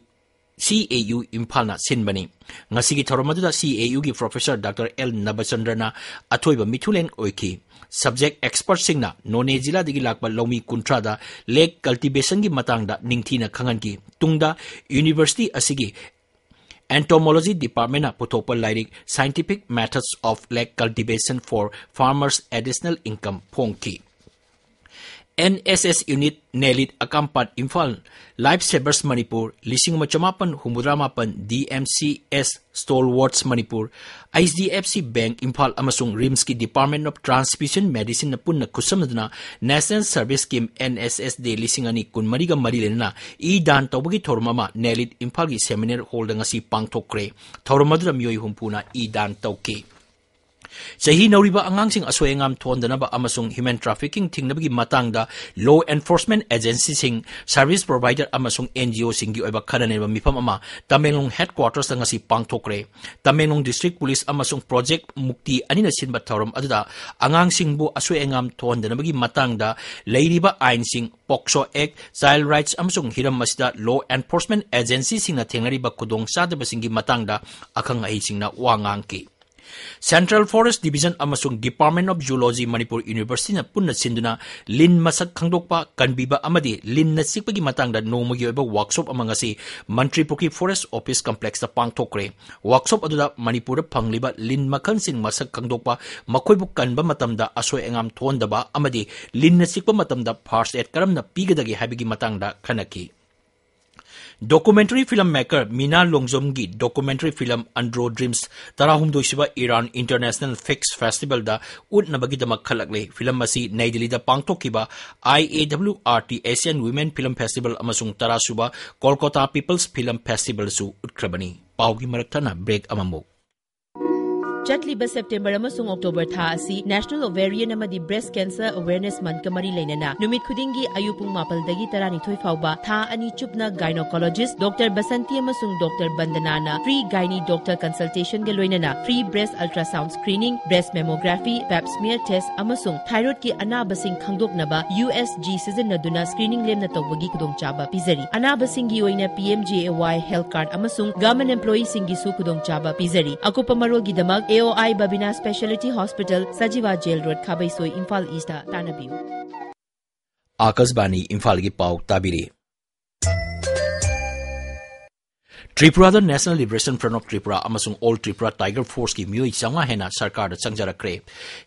C A U ꯏꯝꯐꯥꯜꯅ ꯁꯤꯟꯕꯅꯤ꯫ ꯉꯁꯤꯒꯤ ꯊꯧꯔꯝ ꯑꯗꯨꯗ C A U ꯒꯤ Professor Doctor L ꯅꯕꯆꯟꯗ꯭ꯔꯅ ꯑꯊꯣꯏꯕ ꯃꯤꯊꯨꯂꯦꯟ ꯑꯣꯏꯈꯤ꯫ Subject expertꯁꯤꯡꯅ ꯅꯣꯅꯦ ꯖꯤꯂꯥꯗꯒꯤ ꯂꯥꯛꯄ ꯂꯧꯃꯤ ꯀꯨꯟꯊ꯭ꯔꯥꯗ ꯂꯦꯛ cultivationꯒꯤ ꯃꯇꯥꯡꯗ ꯅꯤꯡꯊꯤꯅ ꯈꯪꯍꯟꯈꯤ꯫ ꯇꯨꯡꯗ university ꯑꯁꯤꯒꯤ Entomology Departmentꯅ ꯄꯨꯊꯣꯛꯄ ꯂꯥꯏꯔꯤꯛ Scientific Methods of Lake Cultivation for Farmers Additional Income ꯐꯣꯡꯈꯤ꯫ N S S unit, NELIT ꯑꯀꯥꯝꯄꯥꯠ Imphal, Life Savers Manipur ꯂꯤꯁꯤꯡ ꯑꯃ ꯆꯃꯥꯄꯟ ꯍꯨꯝꯐꯨꯇꯔꯥ ꯃꯥꯄꯟ, D M C S Stalwarts Manipur, H D F C Bank Imphal ꯑꯃꯁꯨꯡ RIMSꯀꯤ Department of Transfusion Medicineꯅ ꯄꯨꯟꯅ ꯈꯨꯠꯁꯝꯅꯗꯨꯅ National Service Scheme, N S S Day ꯂꯤꯁꯤꯡ ꯑꯅꯤ ꯀꯨꯟꯃꯔꯤꯒ ꯃꯔꯤ ꯂꯩꯅꯅ ꯏ ꯗꯥꯟ ꯇꯧꯕꯒꯤ ꯊꯧꯔꯝ ꯑꯃ NELIT ꯏꯝꯐꯥꯜꯒꯤ seminar hallꯗ ꯉꯁꯤ ꯄꯥꯡꯊꯣꯛꯈ꯭ꯔꯦ꯫ ꯊꯧꯔꯝ ꯑꯗꯨꯗ ꯃꯤꯑꯣꯏ ꯍꯨꯝꯐꯨꯅ ꯏ ꯗꯥꯟ ꯇꯧꯈꯤ꯫ ꯆꯍꯤ ꯅꯧꯔꯤꯕ ꯑꯉꯥꯡꯁꯤꯡ ꯑꯁꯣꯏ ꯑꯉꯥꯝ ꯊꯣꯛꯍꯟꯗꯅꯕ ꯑꯃꯁꯨꯡ human trafficking ꯊꯤꯡꯅꯕꯒꯤ ꯃꯇꯥꯡꯗ law enforcement agencyꯁꯤꯡ, service provider ꯑꯃꯁꯨꯡ N G Oꯁꯤꯡꯒꯤ ꯑꯣꯏꯕ ꯈꯟꯅ ꯅꯩꯅꯕ ꯃꯤꯐꯝ ꯑꯃ ꯇꯃꯦꯡꯂꯣꯡ headquartersꯇ ꯉꯁꯤ ꯄꯥꯡꯊꯣꯛꯈ꯭ꯔꯦ꯫ ꯇꯃꯦꯡꯂꯣꯡ District Police ꯑꯃꯁꯨꯡ Project ꯃꯨꯛꯇꯤ ꯑꯅꯤꯅ ꯁꯤꯟꯕ ꯊꯧꯔꯝ ꯑꯗꯨꯗ ꯑꯉꯥꯡꯁꯤꯡꯕꯨ ꯑꯁꯣꯏ ꯑꯉꯥꯝ ꯊꯣꯛꯍꯟꯗꯅꯕꯒꯤ ꯃꯇꯥꯡꯗ ꯂꯩꯔꯤꯕ ꯑꯥꯏꯟꯁꯤꯡ, POCSO Act, Child Rights ꯑꯃꯁꯨꯡ ꯍꯤꯔꯝ ꯑꯁꯤꯗ law enforcement agencyꯁꯤꯡꯅ ꯊꯦꯡꯅꯔꯤꯕ ꯈꯨꯗꯣꯡꯆꯥꯗꯕꯁꯤꯡꯒꯤ ꯃꯇꯥꯡꯗ ꯑꯈꯪ ꯑꯍꯩꯁꯤꯡꯅ ꯋꯥ ꯉꯥꯡꯈꯤ꯫ Central Forest Division ꯑꯃꯁꯨꯡ Department of Zoology Manipur Universityꯅ ꯄꯨꯟꯅ ꯁꯤꯟꯗꯨꯅ ꯂꯤꯟ ꯃꯁꯛ ꯈꯪꯗꯣꯛꯄ, ꯀꯟꯕꯤꯕ ꯑꯃꯗꯤ ꯂꯤꯟꯅ ꯆꯤꯛꯄꯒꯤ ꯃꯇꯥꯡꯗ ꯅꯣꯡꯃꯒꯤ ꯑꯣꯏꯕ workshop ꯑꯃ ꯉꯁꯤ ꯃꯟꯇ꯭ꯔꯤꯄꯨꯈ꯭ꯔꯤ Forest Office Complexꯇ ꯄꯥꯡꯊꯣꯛꯈ꯭ꯔꯦ꯫ Workshop ꯑꯗꯨꯗ ꯃꯅꯤꯄꯨꯔꯗ ꯐꯪꯂꯤꯕ ꯂꯤꯟ ꯃꯈꯜꯁꯤꯡ ꯃꯁꯛ ꯈꯪꯗꯣꯛꯄ, ꯃꯈꯣꯏꯕꯨ ꯀꯟꯕ ꯃꯇꯝꯗ ꯑꯁꯣꯏ ꯑꯉꯥꯝ ꯊꯣꯛꯍꯟꯗꯕ ꯑꯃꯗꯤ ꯂꯤꯟꯅ ꯆꯤꯛꯄ ꯃꯇꯝꯗ first aid ꯀꯔꯝꯅ ꯄꯤꯒꯗꯒꯦ ꯍꯥꯏꯕꯒꯤ ꯃꯇꯥꯡꯗ ꯈꯟꯅꯈꯤ꯫ Documentary film maker ꯃꯤꯅꯥ ꯂꯣꯡꯖꯣꯝꯒꯤ documentary film Andro Dreams ꯇꯔꯥꯍꯨꯝꯗꯣꯏꯁꯨꯕ Iran International Fix Festivalꯗ ꯎꯠꯅꯕꯒꯤꯗꯃꯛ ꯈꯜꯂꯛꯂꯦ꯫ Film ꯑꯁꯤ ꯅꯩ ꯗꯤꯜꯂꯤꯗ ꯄꯥꯡꯊꯣꯛꯈꯤꯕ I A W R T Asian Women Film Festival ꯑꯃꯁꯨꯡ ꯇꯔꯥꯁꯨꯕ Kolkata People's Film Festivalꯁꯨ ꯎꯠꯈ꯭ꯔꯕꯅꯤ꯫ ꯄꯥꯎꯒꯤ ꯃꯔꯛ ꯊꯠꯅ break ꯑꯃꯃꯨꯛ꯫ ꯆꯠꯂꯤꯕ ꯁꯦꯞꯇꯦꯝꯕꯔ ꯑꯃꯁꯨꯡ ꯑꯣꯛꯇꯣꯕꯔ ꯊꯥ ꯑꯁꯤ National Ovarian ꯑꯃꯗꯤ Breast Cancer Awareness Monthꯀ ꯃꯔꯤ ꯂꯩꯅꯅ ꯅꯨꯃꯤꯠ ꯈꯨꯗꯤꯡꯒꯤ ꯑꯌꯨꯛ ꯄꯨꯡ ꯃꯥꯄꯜꯗꯒꯤ ꯇꯔꯥꯅꯤꯊꯣꯏ ꯐꯥꯎꯕ ꯊꯥ ꯑꯅꯤ ꯆꯨꯞꯅ gynecologist Doctor ꯕꯁꯟꯇꯤ ꯑꯃꯁꯨꯡ Doctor ꯕꯟꯗꯅꯥꯅ free gynae doctor consultationꯒ ꯂꯣꯏꯅꯅ free breast ultrasound screening, breast mammography, pap smear test ꯑꯃꯁꯨꯡ thyroidꯀꯤ ꯑꯅꯥꯕꯁꯤꯡ ꯈꯪꯗꯣꯛꯅꯕ USG ꯁꯤꯖꯤꯟꯅꯗꯨꯅ screening ꯂꯦꯝꯅ ꯇꯧꯕꯒꯤ ꯈꯨꯗꯣꯡꯆꯥꯕ ꯄꯤꯖꯔꯤ꯫ ꯑꯅꯥꯕꯁꯤꯡꯒꯤ ꯑꯣꯏꯅ PMJAY health card ꯑꯃꯁꯨꯡ government employeeꯁꯤꯡꯒꯤꯁꯨ ꯈꯨꯗꯣꯡꯆꯥꯕ ꯄꯤꯖꯔꯤ꯫ ꯑꯀꯨꯞꯄ ꯃꯔꯣꯜꯒꯤꯗꯃꯛ AOI Babina Speciality Hospital, Sajiwa Jail Road, ꯈꯥꯕꯩꯁꯣꯏ, Imphal Eastꯇ ꯇꯥꯟꯅꯕꯤꯌꯨ꯫ ꯑꯥꯀꯥꯁꯕꯥꯅꯤ ꯏꯝꯐꯥꯜꯒꯤ ꯄꯥꯎ ꯇꯥꯕꯤꯔꯤ꯫ ꯇ꯭ꯔꯤꯄꯨꯔꯥꯗ National Liberation Front of Tripura ꯑꯃꯁꯨꯡ All Tripura Tiger Forceꯀꯤ ꯃꯤꯑꯣꯏ ꯆꯥꯝꯃꯉꯥ ꯍꯦꯟꯅ ꯁꯔꯀꯥꯔꯗ ꯆꯪꯖꯔꯛꯈ꯭ꯔꯦ꯫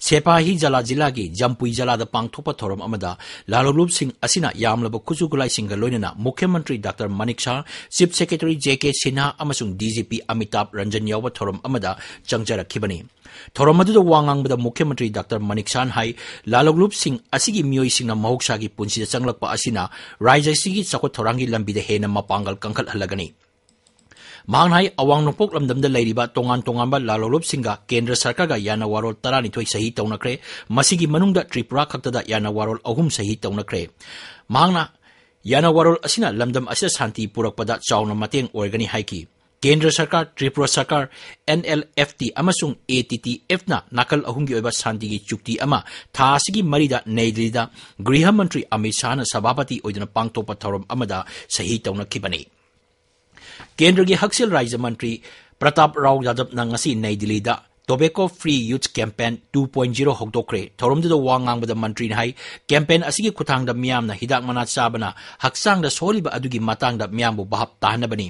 ꯁꯦꯄꯥꯍꯤ ꯖꯂꯥ ꯖꯤꯂꯥꯒꯤ ꯖꯝꯄꯨꯏ ꯖꯂꯥꯗ ꯄꯥꯡꯊꯣꯛꯄ ꯊꯧꯔꯝ ꯑꯃꯗ ꯂꯥꯂꯣꯡꯂꯨꯞꯁꯤꯡ ꯑꯁꯤꯅ ꯌꯥꯝꯂꯕ ꯈꯨꯠꯁꯨ ꯈꯨꯠꯂꯥꯏꯁꯤꯡꯒ ꯂꯣꯏꯅꯅ ꯃꯨꯈ꯭ꯌ ꯃꯟꯇ꯭ꯔꯤ doctor Manik Shah, Chief Secretary JK Sinha ꯑꯃꯁꯨꯡ DGP ꯑꯃꯤꯇꯥꯚ ꯔꯟꯖꯟ ꯌꯥꯎꯕ ꯊꯧꯔꯝ ꯑꯃꯗ ꯆꯪꯖꯔꯛꯈꯤꯕꯅꯤ꯫ ꯊꯧꯔꯝ ꯑꯗꯨꯗ ꯋꯥ ꯉꯥꯡꯕꯗ ꯃꯨꯈ꯭ꯌ ꯃꯟꯇ꯭ꯔꯤ ꯗꯥꯛꯇꯔ ꯃꯅꯤꯛ ꯁꯥꯍꯅ ꯍꯥꯏ, ꯂꯥꯂꯣꯡꯂꯨꯞꯁꯤꯡ ꯑꯁꯤꯒꯤ ꯃꯤꯑꯣꯏꯁꯤꯡꯅ ꯃꯍꯧꯁꯥꯒꯤ ꯄꯨꯟꯁꯤꯗ ꯆꯪꯂꯛꯄ ꯑꯁꯤꯅ ꯔꯥꯖ꯭ꯌ ꯑꯁꯤꯒꯤ ꯆꯥꯎꯈꯠ ꯊꯧꯔꯥꯡꯒꯤ ꯂꯝꯕꯤꯗ ꯍꯦꯟꯅ ꯃꯄꯥꯡꯒꯜ ꯀꯟꯈꯠꯍꯜꯂꯒꯅꯤ꯫ ꯃꯍꯥꯛꯅ ꯍꯥꯏ, ꯑꯋꯥꯡ ꯅꯣꯡꯄꯣꯛ ꯂꯝꯗꯝꯗ ꯂꯩꯔꯤꯕ ꯇꯣꯉꯥꯟ ꯇꯣꯉꯥꯟꯕ ꯂꯥꯂꯣꯡꯂꯨꯞꯁꯤꯡꯒ ꯀꯦꯟꯗ꯭ꯔ ꯁꯔꯀꯥꯔꯒ ꯌꯥꯅ ꯋꯥꯔꯣꯜ ꯇꯔꯥꯅꯤꯊꯣꯏ ꯁꯍꯤ ꯇꯧꯅꯈ꯭ꯔꯦ꯫ ꯃꯁꯤꯒꯤ ꯃꯅꯨꯡꯗ ꯇ꯭ꯔꯤꯄꯨꯔꯥ ꯈꯛꯇꯗ ꯌꯥꯅ ꯋꯥꯔꯣꯜ ꯑꯍꯨꯝ ꯁꯍꯤ ꯇꯧꯅꯈ꯭ꯔꯦ꯫ ꯃꯍꯥꯛꯅ ꯌꯥꯅ ꯋꯥꯔꯣꯜ ꯑꯁꯤꯅ ꯂꯝꯗꯝ ꯑꯁꯤꯗ ꯁꯥꯟꯇꯤ ꯄꯨꯔꯛꯄꯗ ꯆꯥꯎꯅ ꯃꯇꯦꯡ ꯑꯣꯏꯒꯅꯤ ꯍꯥꯏꯈꯤ꯫ ꯀꯦꯟꯗ꯭ꯔ ꯁꯔꯀꯥꯔ, ꯇ꯭ꯔꯤꯄꯨꯔꯥ ꯁꯔꯀꯥꯔ, NLFT ꯑꯃꯁꯨꯡ ATTFꯅ ꯅꯥꯀꯜ ꯑꯍꯨꯝꯒꯤ ꯑꯣꯏꯕ ꯁꯥꯟꯇꯤꯒꯤ ꯆꯨꯛꯇꯤ ꯑꯃ ꯊꯥ ꯑꯁꯤꯒꯤ ꯃꯔꯤꯗ ꯅꯩ ꯗꯤꯜꯂꯤꯗ ꯒ꯭ꯔꯤꯍ ꯃꯟꯇ꯭ꯔꯤ ꯑꯃꯤꯠ ꯁꯥꯍꯅ ꯁꯚꯥꯄꯇꯤ ꯑꯣꯏꯗꯨꯅ ꯄꯥꯡꯊꯣꯛꯄ ꯊꯧꯔꯝ ꯑꯃꯗ ꯁꯍꯤ ꯇꯧꯅꯈꯤꯕꯅꯤ꯫ ꯀꯦꯟꯗ꯭ꯔꯒꯤ ꯍꯛꯁꯦꯜ ꯔꯥꯖ꯭ꯌ ꯃꯟꯇ꯭ꯔꯤ ꯄ꯭ꯔꯇꯥꯞ ꯔꯥꯎ ꯌꯥꯗꯕꯅ ꯉꯁꯤ ꯅꯩ ꯗꯤꯜꯂꯤꯗ Tobacco Free Youth Campaign two point zero ꯍꯧꯗꯣꯛꯈ꯭ꯔꯦ꯫ ꯊꯧꯔꯝꯗꯨꯗ ꯋꯥ ꯉꯥꯡꯕꯗ ꯃꯟꯇ꯭ꯔꯤꯅ ꯍꯥꯏ, campaign ꯑꯁꯤꯒꯤ ꯈꯨꯠꯊꯥꯡꯗ ꯃꯤꯌꯥꯝꯅ ꯍꯤꯗꯥꯛ ꯃꯅꯥ ꯆꯥꯕꯅ ꯍꯛꯆꯥꯡꯗ ꯁꯣꯛꯍꯜꯂꯤꯕ ꯑꯗꯨꯒꯤ ꯃꯇꯥꯡꯗ ꯃꯤꯌꯥꯝꯕꯨ ꯚꯥꯞ ꯇꯥꯍꯟꯅꯕꯅꯤ꯫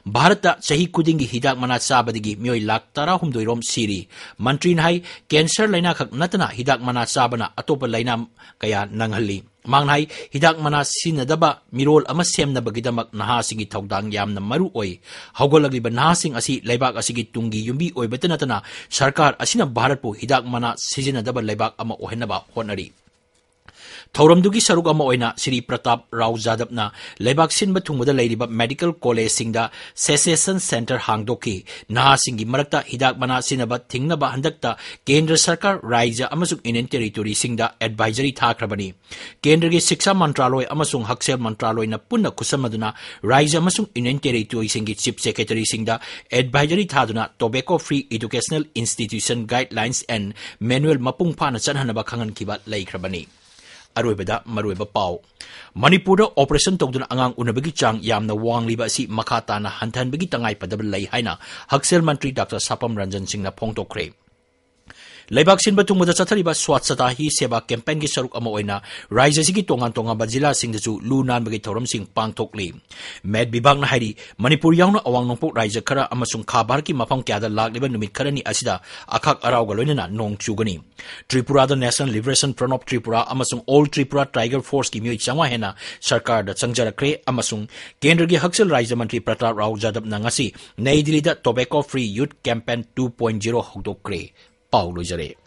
ꯚꯥꯔꯠꯇ ꯆꯍꯤ ꯈꯨꯗꯤꯡꯒꯤ ꯍꯤꯗꯥꯛ ꯃꯅꯥ ꯆꯥꯕꯗꯒꯤ ꯃꯤꯑꯣꯏ ꯂꯥꯈ ꯇꯔꯥꯍꯨꯝꯗꯣꯏ ꯔꯣꯝ ꯁꯤꯔꯤ꯫ ꯃꯟꯇ꯭ꯔꯤꯅ ꯍꯥꯏ, cancer ꯂꯥꯏꯅꯥꯈꯛ ꯅꯠꯇꯅ ꯍꯤꯗꯥꯛ ꯃꯅꯥ ꯆꯥꯕꯅ ꯑꯇꯣꯞꯄ ꯂꯥꯏꯅꯥ ꯀꯌꯥ ꯅꯪꯍꯜꯂꯤ꯫ ꯃꯍꯥꯛꯅ ꯍꯥꯏ, ꯍꯤꯗꯥꯛ ꯃꯅꯥ ꯁꯤꯖꯤꯟꯅꯗꯕ ꯃꯤꯔꯣꯜ ꯑꯃ ꯁꯦꯝꯅꯕꯒꯤꯗꯃꯛ ꯅꯍꯥꯁꯤꯡꯒꯤ ꯊꯧꯗꯥꯡ ꯌꯥꯝꯅ ꯃꯔꯨ ꯑꯣꯏ꯫ ꯍꯧꯒꯠꯂꯛꯂꯤꯕ ꯅꯍꯥꯁꯤꯡ ꯑꯁꯤ ꯂꯩꯕꯥꯛ ꯑꯁꯤꯒꯤ ꯇꯨꯡꯒꯤ ꯌꯨꯝꯕꯤ ꯑꯣꯏꯕꯇ ꯅꯠꯇꯅ ꯁꯔꯀꯥꯔ ꯑꯁꯤꯅ ꯚꯥꯔꯠꯄꯨ ꯍꯤꯗꯥꯛ ꯃꯅꯥ ꯁꯤꯖꯤꯟꯅꯗꯕ ꯂꯩꯕꯥꯛ ꯑꯃ ꯑꯣꯏꯍꯟꯅꯕ ꯍꯣꯠꯅꯔꯤ꯫ ꯊꯧꯔꯝꯗꯨꯒꯤ ꯁꯔꯨꯛ ꯑꯃ ꯑꯣꯏꯅ ꯁ꯭ꯔꯤ ꯄ꯭ꯔꯇꯥꯞ ꯔꯥꯎ ꯖꯥꯗꯕꯅ ꯂꯩꯕꯥꯛ ꯁꯤꯟꯕ ꯊꯨꯡꯕꯗ ꯂꯩꯔꯤꯕ medical collegeꯁꯤꯡꯗ cessation center ꯍꯥꯡꯗꯣꯛꯈꯤ꯫ ꯅꯍꯥꯁꯤꯡꯒꯤ ꯃꯔꯛꯇ ꯍꯤꯗꯥꯛ ꯃꯅꯥ ꯁꯤꯖꯤꯟꯅꯕ ꯊꯤꯡꯅꯕ ꯍꯟꯗꯛꯇ ꯀꯦꯟꯗ꯭ꯔ ꯁꯔꯀꯥꯔ, ꯔꯥꯖ꯭ꯌ ꯑꯃꯁꯨꯡ Union Territoryꯁꯤꯡꯗ advisory ꯊꯥꯈ꯭ꯔꯕꯅꯤ꯫ ꯀꯦꯟꯗ꯭ꯔꯒꯤ ꯁꯤꯛꯁꯥ ꯃꯟꯇ꯭ꯔꯥꯂꯣꯏ ꯑꯃꯁꯨꯡ ꯍꯛꯁꯦꯜ ꯃꯟꯇ꯭ꯔꯥꯂꯣꯏꯅ ꯄꯨꯟꯅ ꯈꯨꯠꯁꯝꯅꯗꯨꯅ ꯔꯥꯖ꯭ꯌ ꯑꯃꯁꯨꯡ Union Territoryꯁꯤꯡꯒꯤ Chief Secretaryꯁꯤꯡꯗ advisory ꯊꯥꯗꯨꯅ tobacco free educational institution guidelines and manual ꯃꯄꯨꯡ ꯐꯥꯅ ꯆꯠꯍꯟꯅꯕ ꯈꯪꯍꯟꯈꯤꯕ ꯂꯩꯈ꯭ꯔꯕꯅꯤ꯫ ꯑꯔꯣꯏꯕꯗ ꯃꯔꯨꯑꯣꯏꯕ ꯄꯥꯎ꯫ ꯃꯅꯤꯄꯨꯔꯗ operation ꯇꯧꯗꯨꯅ ꯑꯉꯥꯡ ꯎꯅꯕꯒꯤ ꯆꯥꯡ ꯌꯥꯝꯅ ꯋꯥꯡꯂꯤꯕ ꯑꯁꯤ ꯃꯈꯥ ꯇꯥꯅ ꯍꯟꯊꯍꯟꯕꯒꯤ ꯇꯉꯥꯏꯐꯗꯕ ꯂꯩ ꯍꯥꯏꯅ ꯍꯛꯁꯦꯜ ꯃꯟꯇ꯭ꯔꯤ ꯗꯥꯛꯇꯔ ꯁꯥꯄꯝ ꯔꯟꯖꯟ ꯁꯤꯡꯅ ꯐꯣꯡꯗꯣꯛꯈ꯭ꯔꯦ꯫ ꯂꯩꯕꯥꯛ ꯁꯤꯟꯕ ꯊꯨꯡꯕꯗ ꯆꯠꯊꯔꯤꯕ Swachhata Hi Seva campaignꯒꯤ ꯁꯔꯨꯛ ꯑꯃ ꯑꯣꯏꯅ ꯔꯥꯖ꯭ꯌ ꯑꯁꯤꯒꯤ ꯇꯣꯉꯥꯟ ꯇꯣꯉꯥꯟꯕ ꯖꯤꯂꯥꯁꯤꯡꯗꯁꯨ ꯂꯨ ꯅꯥꯟꯕꯒꯤ ꯊꯧꯔꯝꯁꯤꯡ ꯄꯥꯡꯊꯣꯛꯂꯤ꯫ ꯃꯦꯠ ꯕꯤꯚꯥꯒꯅ ꯍꯥꯏꯔꯤ, ꯃꯅꯤꯄꯨꯔ ꯌꯥꯎꯅ ꯑꯋꯥꯡ ꯅꯣꯡꯄꯣꯛ ꯔꯥꯖ꯭ꯌ ꯈꯔ ꯑꯃꯁꯨꯡ ꯈꯥ ꯚꯥꯔꯠꯀꯤ ꯃꯐꯝ ꯀꯌꯥꯗ ꯂꯥꯛꯂꯤꯕ ꯅꯨꯃꯤꯠ ꯈꯔꯅꯤ ꯑꯁꯤꯗ ꯑꯈꯥꯛ ꯑꯔꯥꯎꯒ ꯂꯣꯏꯅꯅ ꯅꯣꯡ ꯆꯨꯒꯅꯤ꯫ ꯇ꯭ꯔꯤꯄꯨꯔꯥꯗ National Liberation Front of Tripura ꯑꯃꯁꯨꯡ All Tripura Tiger Forceꯀꯤ ꯃꯤꯑꯣꯏ ꯆꯥꯝꯃꯉꯥ ꯍꯦꯟꯅ ꯁꯔꯀꯥꯔꯗ ꯆꯪꯖꯔꯛꯈ꯭ꯔꯦ ꯑꯃꯁꯨꯡ ꯀꯦꯟꯗ꯭ꯔꯒꯤ ꯍꯛꯁꯦꯜ ꯔꯥꯖ꯭ꯌ ꯃꯟꯇ꯭ꯔꯤ ꯄ꯭ꯔꯇꯥꯞ ꯔꯥꯎ ꯖꯥꯗꯕꯅ ꯉꯁꯤ ꯅꯩ ꯗꯤꯜꯂꯤꯗ Tobacco Free Youth Campaign two point zero ꯍꯧꯗꯣꯛꯈ꯭ꯔꯦ꯫ ꯄꯥꯎ ꯂꯣꯏꯖꯔꯦ꯫